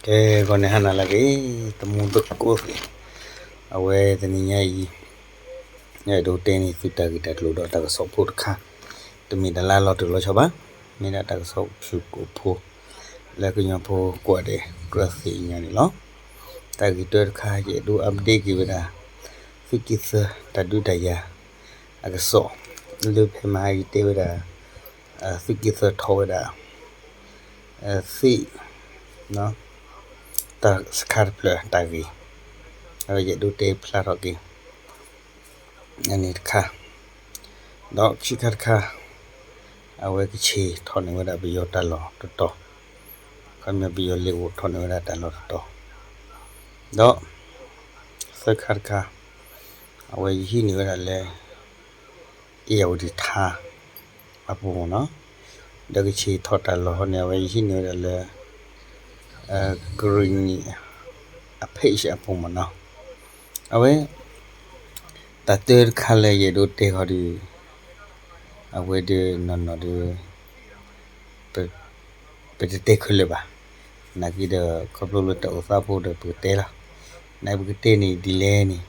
ကဲ ဂီၤန့ၣ်ဟါနၤလၢအဂ့ၤ သမူသကိးသ့ၣ်, အဝဲတနံၤညါအံၤ ယအဲၣ်ဒိးတဲန့ၢ်သုတၢ်ဂ့ၢ်တၢ်ကျိၤဒီးတၢ်ကစီၣ်ဖိတခါ, တမ့ၢ်တၢ်လၢအလီၤတိၢ်လီၤဆီဘၣ်, မ့ၢ်ဒၣ်တၢ်ကစီၣ်ဖုၣ်ကိာ်ဖိ လၢကညီဖိကွၢ်ဒီးကြၢးသ့ၣ်ညါန့ၣ်လီၤ. တၢ်ဂ့ၢ်တၢတခါ ယအဲၣ်ဒိး update က့ၤဝဲဒၣ် သုးက့သၢတၢ်ဒုးတၢ်ယၤအကစီၣ်, လၢဖဲမဟါယတဲဝဲဒၣ် သုးက့သၢထီၣ်ဝဲဒၣ် သ့ၣ် တၢ်စခါတဖျၢၣ်တၢ်ဂ့ၢ်, အဝဲယအဲၣ်ဒိးတဲဖျါထီၣ်က့ၤ အန့ၣ်တခါ, ဒီးခံခါတခါ အဝဲကချ့ၣ်ထီၣ်န့ၢ်ဝဲဒၣ်ပယီၤတၢ်လီၢ်တတီၤ, ခီပညီပယီၤလ့ၤအိၣ်ထီၣ်န့ၢ်ဝဲဒၣ်တၢ်လီၢ်တတီၤ, ဒီး သၢခါတခါ အဝဲယဟံးန့ၢ်ဝဲဒၣ်လၢ အ့ၣ်ယၣ်ဝတံၣ်ထါအပူၤမ့ၢ်နီၤ, ဒီးကချ့ၣ်ထီၣ်တၢ်လီၢ်ဟီန့ၣ် အဝဲယဟံးန့ၢ်ဝဲဒၣ်လၢ ကရံၣ်နံၣ် အ page အပူၤမ့ၢ်နီၤ, အဝဲ တၢ်တၢတခါလၢယအဲၣ်ဒိးတဲဃီဒီး အဝဲဒၣ်နီၢ်နီၢ်ဒီး ပတတဲခဲလၢာ်ဘၣ်, နာ်က့ဒီး ခီဖျိလၢတၢ်အိၣ်သးဖိဒီးပကတဲလီၤ, နာ်က့ပကတဲန့ၣ်ဒ်လဲၣ်န့ၣ်,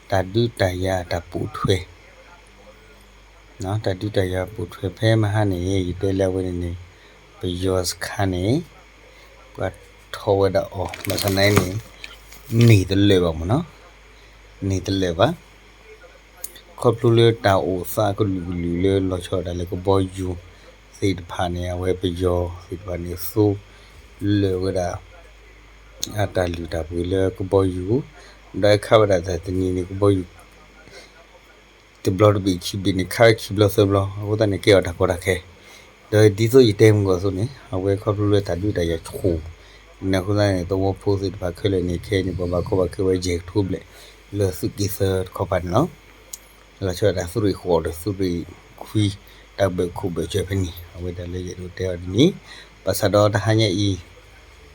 တၢ်ဒုးတၢ်ယၤတၢ်ပိာ်ထွဲ တၢ်ဒုးတၢ်ယၤပိာ်ထွဲဖဲမဟါန့ၣ် ယတဲလၢအဝဲန့ၣ်န့ၣ် ပယီၤစခါန့ၣ် ပှၤထီၣ်ဝဲဒၣ်အီၤ ဘၣ်ဆၣ်နာ်က့န့ၣ် န့ၢ်တလၢာ်ဘၣ်မ့ၢ်နီၤ, န့ၢ်တလၢာ်ဘၣ်, ခီဖျိလၢတၢ်အိၣ်သးကလုာ်ကလုာ်လၢလီၤဆီဒၣ်တၢ်လၢကဘီယူၤသ့ၣ်တဖၣ်န့ၣ် အဝဲပယီၤသ့ၣ်တဖၣ်န့ၣ် သိလၢာ်ဝဲဒၣ် အတၢ်လုၢ်တၢ်ပှ့ၤလၢကဘီယူၤ, ဒီးခးဝဲဒၣ်တၢ်တနံၤန့ၣ် ကဘီယူၤ တဘျီတဘ့ၣ်ခံဘ့ၣ်န့ၣ် ခးဝဲခံဘျီသၢဘျီ, အဃိသတးန့ၣ် ကဲအီၤတၢ်ကီတၢ်ခဲ, ဒီးဒ်သိးယတဲမုၢ်ဂီၢ်အသိးန့ၣ် အဝဲခီဖျိလၢတၢ်ဒုးတၢ်ယၤဆူၣ်, န့ၣ်အဃိသတးန့ၣ် သဝီဖိသ့ၣ်တဖၣ်ခဲလၢာ်န့ၣ် ခဲအံၤန့ၣ် ပှၤဘၣ်ကီဘၣ်ခဲဝဲယဲၢ်ကထိဘျဲၣ် လၢသုးက့သၢတခီပၤန့ၣ်လီၤ. လီၤဆီဒၣ်တၢ်သုးရ့ၣ်ဃိးဒီးသုးရ့ၣ်ခွံ တၢ်ဘၢၣ်ခိၣ်ဘၢၣ်စၢၤဖဲန့ၣ် အဝဲဒၣ်လၢယအဲၣ်ဒိးတဲအီၤဒ်န့ၣ်, ဘၣ်ဆၣ်ဒီးတဟါညါအံၤ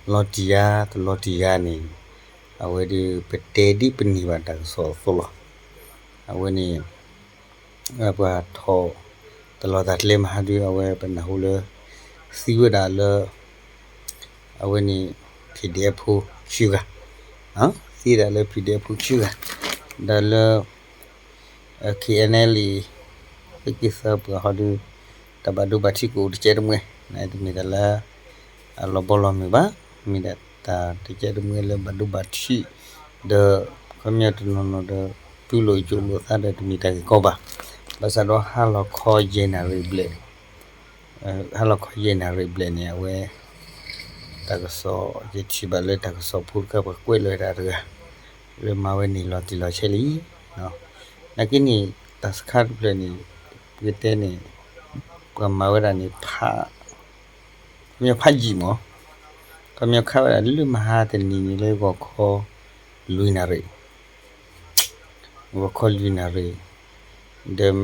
လီၤတံၢ်ယၤတလီၤတံၢ်ယၤန့ၣ် အဝဲဒၣ်ပတဲဒ်ပန့ၢ်ဘၣ်တၢ်ကစီၣ်အသိးလီၤ. အဝဲန့ၣ် ပှၤထီၣ်တလီၤတၢ်ကျဲမဟါဒု အဝဲပနၢ်ဟူလၢ သံဝဲဒၣ်လၢ အဝဲန့ၣ် PDF ဖိခံဂၤ, သံဝဲဒၣ်လၢ PDF ဖိခံဂၤ, ဒီးလၢ KNLA သုးက့သၢပှၤဟီဒု တၢ်ဘၣ်ဒိဘၣ်ထံးကအိၣ်တကဲတမှဲ, နတမ့ၢ်တၢ်လၢ အလီၤဘီလီၤမုၢ်ဘၣ်, မ့ၢ်ဒၣ်တၢ်တကဲတမှဲလၢဘၣ်ဒိဘၣ်ထံး, ဒီး ခီပညီတနီၤနီၤဒီး တူၢ်လိာ်ယိးလိာ်သးဒီးတမ့ၢ်တၢ်ဂ့ၢ်ကီဘၣ်, ဘၣ်ဆၣ်ဒီးဟါလီၤခီယဲၢ်နၣ်ရံၣ်ဘျဲၣ် ဟါလီၤခီယဲၢ်နၣ်ရံၣ်ဘျဲၣ်န့ၣ် အဝဲ တၢ်ကစီၣ်ယထံၣ်ဘၣ်လၢတၢ်ကစီၣ်ဖိတခါ ပှၤကွဲးလီၤဝဲဒၣ်တဂၤ လၢမၤဝဲန့ၣ်လီၤတံၢ်လီၤဆဲးလံ, နာ်က့န့ၣ် တၢ်စခါတဖျၢၣ်န့ၣ် ပကတဲန့ၣ် ပှၤမၤဝဲဒၣ်န့ၣ် ခီပညီဖးယံာ်မး, ခီပညီခးဝဲဒၣ်လၢမဟါတနံၤန့ၣ်လၢဂီၤခီ လွံၢ်နၣ်ရံၣ် ဂီၤခီလွံၢ်နၣ်ရံၣ်, ဒီး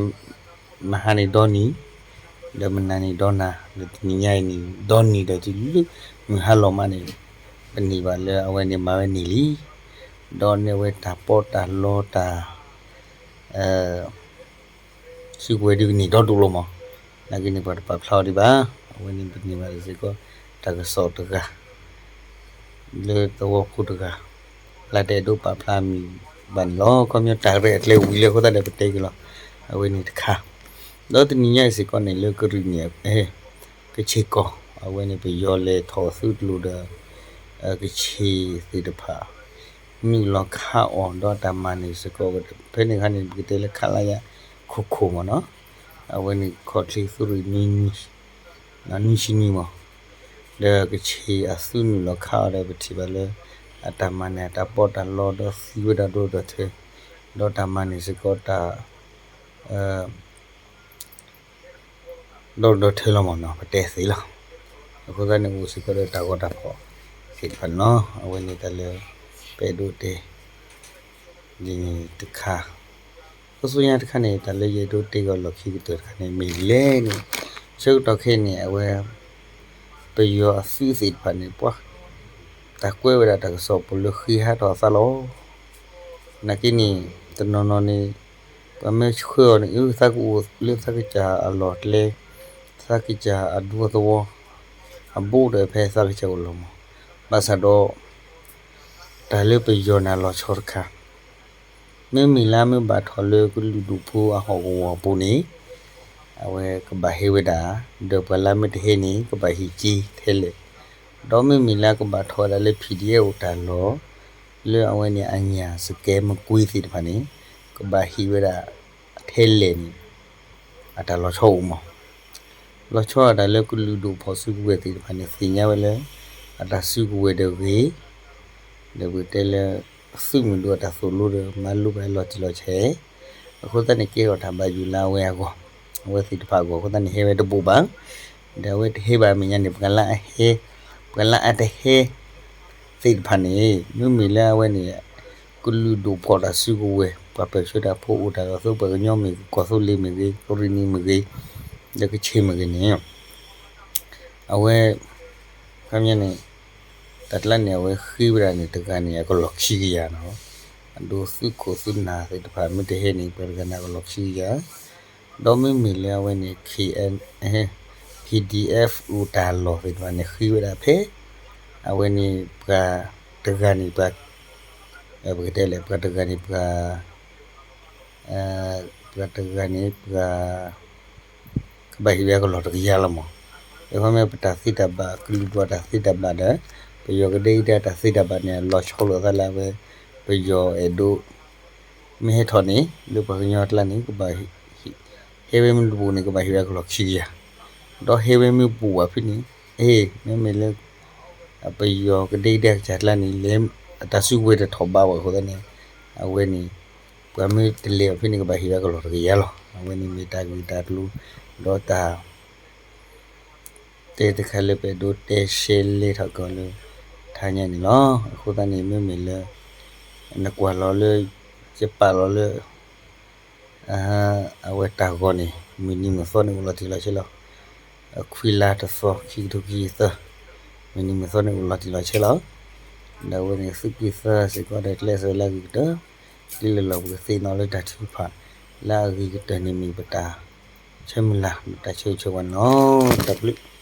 မဟါန့ၣ်ဒီနံၤ, ဒီးမနၤန့ၣ်ဒီနၤ, ဒီးတနံၤညါအံၤန့ၣ် ဒီနံၤဒီးတုၤလၢမုၢ်ဟါလီၤမးန့ၣ် ပန့ၢ်ဘၣ်လၢအဝဲန့ၣ်မၤဝဲန့ၣ်လံ, ဒီးန့ၢ်ဝဲတၢ်ပီးတၢ်လီတၢ် စုကဝဲၤဒုကန့ၢ်ဒီဒိၣ်လီၤမး, နာ်က့န့ၣ် ပှၤတပာ်ဖျါအီၤဒံးဘၣ်, အဝဲန့ၣ်ပန့ၢ်ဘၣ်စ့ၢ်ကီး တၢ်ကစီၣ်တဂၤ လၢသဝီဖိတဂၤ လၢတအဲၣ်ဒိးပာ်ဖျါမံၤဘၣ်န့ၣ်လီၤ. ခီပညီတၢ်ရဲၣ်အကျဲဝံၤလံအဃိသတးဒီးပတဲက့ၤလီၤ. အဝဲန့ၣ်တခါ, ဒီးတနံၤညါအံၤစ့ၢ်ကီးန့ၣ် လၢကရံၣ်နံၣ် ကချ့ၣ်ကီၢ် အဝဲန့ၣ် ပယီၤလဲၤထီၣ်သုးကျိၤဒီး ကချ့ၣ်သ့ၣ်တဖၣ် နုာ်လီၤခးအီၤဒီးတၢ်မၤန့ၢ်စ့ၢ်ကီးဝဲ, ဖဲန့ၣ်အခါန့ၣ် ပကတဲလၢ ခလရ ခိၣ်ခိၣ်မ့ၢ်နီၤ, အဝဲန့ၣ်ခီၣ်ချ့သုးရ့ၣ် နွံဆံနွံမး, ဒီးကချ့ၣ်အသုးနုာ်လီၤခးအီၤဒီး ပထံၣ်ဘၣ်လၢ အတၢ်မၤန့ၢ်အတၢ်ပီးတၢ်လီဒီးသံဝဲဒၣ်ဒိၣ်ဒီးထၢ, ဒီးတၢ်မၤန့ၢ်စ့ၢ်ကီးတၢ် ဒီးဒီးထၢလီၤမ့ၢ်နီၤ ပတဲသ့လီၤ. အဃိသတးန့ၣ် အိၣ်စ့ၢ်ကီးဒီးတၢ်ဂီၤတၢ်ဖီၣ်သ့ၣ်တဖၣ်န့ၣ်လီၤ. အဝဲန့ၣ်တၢ်လၢ ပအဲၣ်ဒိးတဲ ဒ်န့ၣ်တခါ, အဃိသတးတခါန့ၣ် တၢ်လၢယအဲၣ်ဒိးတဲက့ၤအီၤလီၢ်ခံကတၢၢ်တခါန့ၣ် မ့ၢ်ဒ်လဲၣ်န့ၣ် ဆၢကတီၢ်ခဲအံၤန့ၣ် အဝဲ ပယီၤအသုးသ့ၣ်တဖၣ်န့ၣ် ပှၤ တၢ်ကွဲးဝဲဒၣ်တၢ်ကစီၣ်ပူၤလၢဃ့ဟးထီၣ်အသးလီၤ. နာ်က့န့ၣ် တနီၤနီၤန့ၣ် ပှၤမ့ၢ်ဆှၢအီၤန့ၣ် အသးကအိၣ်လၢသးကစၢ်အလီၢ်ကျဲ, သးကစၢ်အဒူအသဝီ အဘူးဒီးဖဲသးကစၢ်အိၣ်လီၤမး, ဘၣ်ဆၣ်ဒီး တၢ်လၢပယီၤန့ၣ်အလီၤဆီတခါ, မ့မ့ၢ်လၢအမ့ၢ်ဘၣ်ထီၣ်လၢကလုာ်ဒူၣ်ဖိအဟီၣ်ကဝီၤအပူၤန့ၣ် အဝဲကဘၣ်ဟဲဝဲဒၣ်, ဒီးပှၤလၢအမ့ၢ်တဟဲန့ၣ် ကဘၣ်ဟံးက့ထဲလဲၣ်, ဒီးမ့မ့ၢ်လၢအကဘၣ်ထီၣ်ဝဲဒၣ်လၢ ဖံၣ်ဒံၣ်အဲၣ် အိၣ်တၢ်လီၢ် လၢအဝဲန့ၣ် အညၣ်စကဲမကွ့သ့ၣ်တဖၣ်န့ၣ် ကဘၣ်ဟံးဝဲဒၣ်ထဲလဲၣ်န့ၣ် အတၢ်လီၤဆီအိၣ်မး. လီၤဆီအတၢ်လၢကလုာ်ဒူၣ်ဖီၣ်စုကဝဲၤသ့ၣ်တဖၣ်န့ၣ် သ့ၣ်ညါဝဲလၢ အတၢ်စုကဝဲၤတဂ့ၤ, ဒီးပကတဲလၢ သုးမုၢ်ဒိၣ်အတၢ်သိၣ်လိဒီး မၤလိဘၣ်လီၤတံၢ်လီၤဆဲး, အဃိသတးန့ၣ် ကဲထီၣ်တၢ်ဘၣ်ယိၣ်လၢအဝဲအဂီၢ်, အဝဲသ့ၣ်တဖၣ်အဂီၢ် အဃိသတးန့ၣ် ဟဲဝဲတဘူးဘၣ်. ဒီးအဝဲတဟဲဘၣ်အမဲာ်ညါန့ၣ် ပှၤလၢအဟဲ, ပှၤလၢအတဟဲသ့ၣ်တဖၣ်န့ၣ် မ့မ့ၢ်လၢအဝဲန့ၣ် ကလုာ်ဒူၣ်ဖီၣ်တၢ်စုကဝဲၤ ပှၤပၢၢ်ဆၢတၢ်ဖိအိၣ်တၢ်လီၢ် သိးပှၤကညီမ့ၢ်ဂ့ၤ ကီၢ်သူလ့ၤမ့ၢ်ဂ့ၤ ကရံၣ်နံၤမ့ၢ်ဂ့ၤ ဒီးကခ့ၣ်မ့ၢ်ဂ့ၤန့ၣ် အဝဲ ခီပညီန့ၣ် တၢ်ကျါန့ၣ် အဝဲဃ့ဝဲဒၣ်န့ၣ် တဂၤန့ၣ် အကလီၢ်ခံကယၤနီၤ. အဒိ သုးခိၣ်သုးနၢ်သ့ၣ်တဖၣ် မ့ၢ်တဟဲန့ၣ် ပှၤတဂၤန့ၣ် အကလီၢ်ခံကယၤ. ဒီးမ့မ့ၢ်လၢအဝဲန့ၣ် K N, PDF အိၣ်တၢ်လီၢ်သ့ၣ်တဖၣ်န့ၣ် ဃ့ဝဲဒၣ်ဖဲ အဝဲန့ၣ် ပှၤတဂၤန့ၣ် ပှၤ ပကတဲလဲၣ် ပှၤတဂၤန့ၣ် ပှၤ ပှၤတဂၤန့ၣ် ပှၤ ကဘၣ်ဟ့ၣ်ဝဲအကလီၢ်တကယၤလီၤမး. အခီပညီ ပတၢ်သ့တၢ်ဘၣ် ကလုာ်ဒူၣ်အတၢ်သ့တၢ်ဘၣ်ဒီး ပယီၤကဒဲကဒဲအတၢ်သ့တၢ်ဘၣ်န့ၣ် အလီၤဆီလိာ်အသးလၢအဝဲ ပယီၤအဲၣ်ဒိး မ့ၢ်ဟဲထီၣ်န့ၣ် လၢပှၤကညီအကျါန့ၣ် ကဘၣ် ဟဲဝဲမ့ၢ်တဘူးန့ၣ် ကဘၣ်ဟ့ၣ်ဝဲအကလီၢ်ခံကယၤ, ဒီးဟဲဝဲမ့ၢ်ဘူးဘၣ်ဖဲန့ၣ် အ့ မ့မ့ၢ်လၢ ပယီၤကဒဲကဒဲအကစၢ်ကျါန့ၣ် လဲၤ အတၢ်စုကဝဲၤတထီၣ်ဘးဘၣ်အဃိသတးန့ၣ် အဝဲန့ၣ် ပှၤမ့ၢ်တလဲၤအီၤဖဲန့ၣ် ကဘၣ်ဟ့ၣ်ဝဲအကလီၢ်တကယၤလီၤ. အဝဲန့ၣ်မ့ၢ်တၢ်ဂ့ၢ်တၢ်ကျိၤ ဒီးတၢ် တဲတခါလၢပအဲၣ်ဒိးတဲရှဲလဲထီၣ်က့ၤအီၤလၢ ထါညါန့ၣ်လီၤ. အဃိသတးန့ၣ် မ့မ့ၢ်လၢ နကွၢ်လီၤလၢ ယပာ်လီၤလၢ အဝဲတၢ်ဂီၤန့ၣ် မုၢ်နံၤမုၢ်သီန့ၣ် အိၣ်လီၤတံၢ်လီၤဆဲးလီၤ. အခွံလါတသီ ခံကထိခံဆံသၢ မုၢ်နံၤမုၢ်သီန့ၣ် အိၣ်လီၤတံၢ်လီၤဆဲးလီၤ. ဒီးအဝဲန့ၣ် သုးက့သၢစ့ၢ်ကီးဒီး ကျဲးစၢးလၢအဂ့ၤကတၢၢ် ဒ်လဲၣ်လီၤ ပကသ့ၣ်နီၣ်လၢတၢ်ထုကဖၣ် လၢအဂ့ၤကတၢၢ်န့ၣ်မ့ၢ်ပတၢ်ဆၢမုၢ်လၢ် တၢ်ဆၢဂ့ၤဆၢဝါန့ၣ်လီၤ. တၢ်ဘျုး